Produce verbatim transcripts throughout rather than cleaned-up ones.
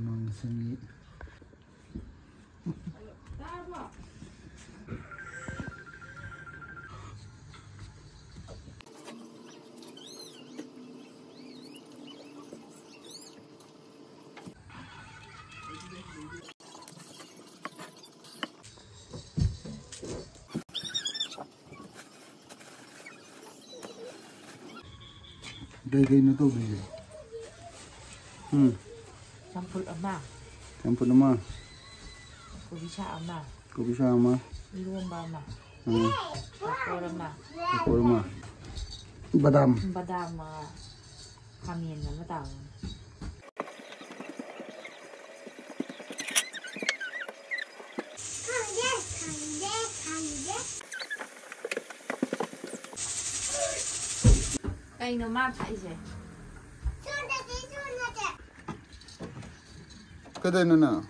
ꯃꯪꯁꯪꯒꯤ ꯀꯩ ꯀꯩꯅꯣ ꯇꯧꯗꯣꯏꯁꯦ? ꯎꯝ꯫ ꯆꯝꯐꯨꯠ ꯑꯃ꯫ ꯆꯝꯐꯨꯠ ꯑꯃ꯫ ꯀꯣꯕꯤ ꯁꯥꯛ ꯑꯃ꯫ ꯀꯣꯕꯤ ꯁꯥꯛ ꯑꯃ꯫ ꯏꯔꯣꯝꯕ ꯑꯃ꯫ ꯎꯝ꯫ ꯄꯥꯐꯣꯔ ꯑꯃ꯫ ꯄꯥꯐꯣꯔ ꯑꯃ꯫ ꯕꯗꯥꯝ꯫ ꯕꯗꯥꯝ ꯑꯃ꯫ ꯈꯥꯃꯦꯟ ꯑꯃ ꯇꯥꯎꯔꯅꯤ꯫ ꯀꯩꯅꯣ ꯃꯥ ꯊꯥꯛꯏꯁꯦ? ꯀꯩꯗꯧꯅꯣ ꯅꯪ?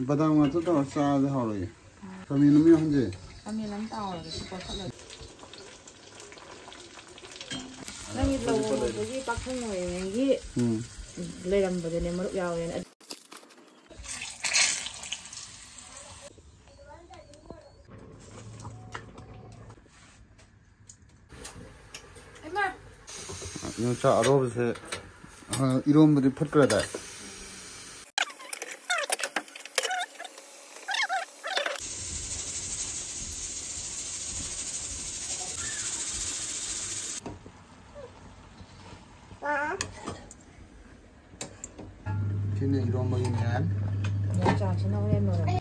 ꯕꯗꯥꯝ ꯉꯥꯛꯇ ꯇꯧꯔ ꯆꯥꯔꯗꯤ ꯍꯥꯎꯔꯣꯏꯌꯦ꯫ ꯈꯥꯃꯦꯟ ꯑꯃ ꯌꯥꯎꯍꯟꯁꯦ꯫ ꯈꯥꯃꯦꯟ ꯑꯃ ꯇꯥꯎꯔꯒꯦ, ꯁꯤ ꯀꯣꯠꯊꯠꯂꯒꯦ꯫ ꯅꯪꯒꯤ ꯂꯧꯕꯒꯤ ꯄꯥꯛꯊꯪ ꯑꯣꯏꯔꯤꯉꯩꯒꯤ ꯎꯝ꯫ ꯂꯩꯔꯝꯕꯗꯨꯅꯦ ꯃꯔꯨꯞ ꯌꯥꯎꯋꯦꯅ꯫ ꯌꯣꯡꯆꯥꯛ ꯑꯔꯣꯕꯁꯦ, ꯑ, ꯏꯔꯣꯝꯕꯗꯤ ꯐꯨꯠꯈ꯭ꯔꯗꯥꯏ? ꯁꯤꯅ ꯏꯔꯣꯝꯕꯒꯤ ꯃꯌꯥꯟ꯫ ꯌꯣꯡꯆꯥꯛꯁꯤꯅ ꯍꯣꯔꯦꯟ ꯂꯣꯏꯔꯝꯃꯦ꯫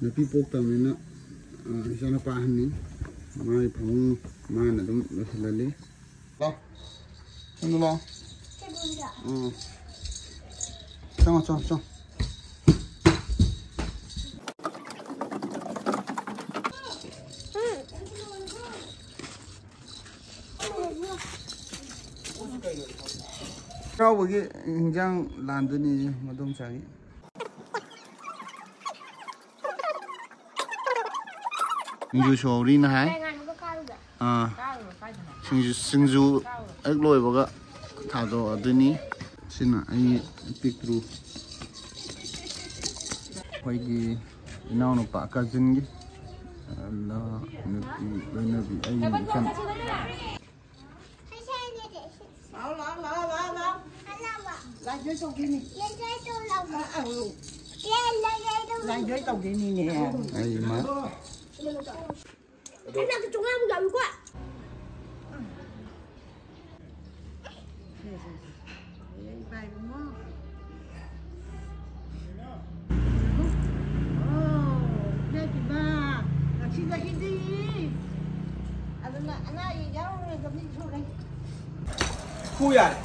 ꯅꯨꯄꯤ ꯄꯣꯛꯇꯕꯅꯤꯅ, ꯑ, ꯏꯆꯥꯅꯨꯄꯥ ꯑꯍꯟꯅꯤ꯫ ꯃꯥꯒꯤ ꯐꯃꯨꯡ ꯃꯥꯅ ꯑꯗꯨꯝ ꯂꯣꯏꯁꯤꯜꯍꯜꯂꯤ꯫ ꯂꯥꯎ꯫ ꯁꯣꯝꯗ ꯂꯥꯎ꯫ ꯎꯝ꯫ ꯆꯪꯉꯣ, ꯆꯪꯉꯣ, ꯆꯪꯉꯣ꯫ ꯆꯩꯔꯥꯎꯕꯒꯤ ꯏꯟꯖꯥꯡ ꯂꯥꯟꯗꯣꯏꯅꯤ ꯃꯗꯣꯝꯆꯥꯒꯤ꯫ ꯁꯤꯡꯖꯨ ꯁꯨꯍꯧꯔꯤꯅ ꯍꯥꯏ꯫ ꯑꯥ꯫ ꯁꯤꯡꯖꯨ, ꯁꯤꯡꯖꯨ ꯍꯦꯛ ꯂꯣꯏꯕꯒ ꯊꯥꯗꯣꯛꯑꯗꯣꯏꯅꯤ꯫ ꯁꯤꯅ ꯑꯩ ꯄꯤꯛꯇ꯭ꯔꯨ꯫ ꯑꯩꯈꯣꯏꯒꯤ ꯏꯅꯥꯎꯅꯨꯄꯥ ꯀꯥꯖꯤꯟꯒꯤ, ꯑ, ꯅꯨꯄꯤ ꯂꯣꯏꯅꯕꯤ ꯑꯩꯒꯤ ꯏꯆꯟ꯫ ꯂꯥꯛꯑꯣ, ꯂꯥꯛꯑꯣ, ꯂꯥꯛꯑꯣ, ꯂꯥꯛꯑꯣ, ꯂꯥꯛꯑꯣ꯫ ꯂꯥꯏꯖꯣꯏ ꯇꯧꯗꯣꯏꯅꯤ꯫ ꯑ, ꯑ, ꯂꯥꯏꯖꯣꯏ ꯇꯧꯗꯣꯏꯅꯤꯅꯦ꯫ ꯑꯩ ꯏꯃꯥ꯫ ꯄꯨ ꯌꯥꯔꯦ꯫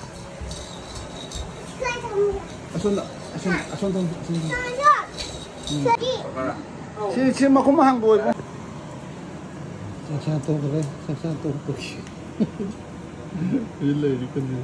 ꯑꯁꯣꯝꯗ, ꯑꯁꯣꯝ, ꯑꯁꯣꯝ ꯊꯝꯃꯨ, ꯑꯁꯣꯝ ꯊꯝꯃꯨ꯫ ꯎꯝ꯫ ꯁꯤ, ꯁꯤ ꯃꯈꯨꯝ ꯍꯥꯡꯗꯣꯛꯑꯣ ꯏꯕꯨꯡ꯫ ꯆꯥꯛ ꯆꯥ ꯇꯣꯛꯈ꯭ꯔꯦ, ꯆꯥꯛ ꯆꯥ ꯇꯣꯛꯄꯒꯤ꯫ ꯁꯤ ꯂꯩꯔꯤ ꯀꯩꯅꯣ꯫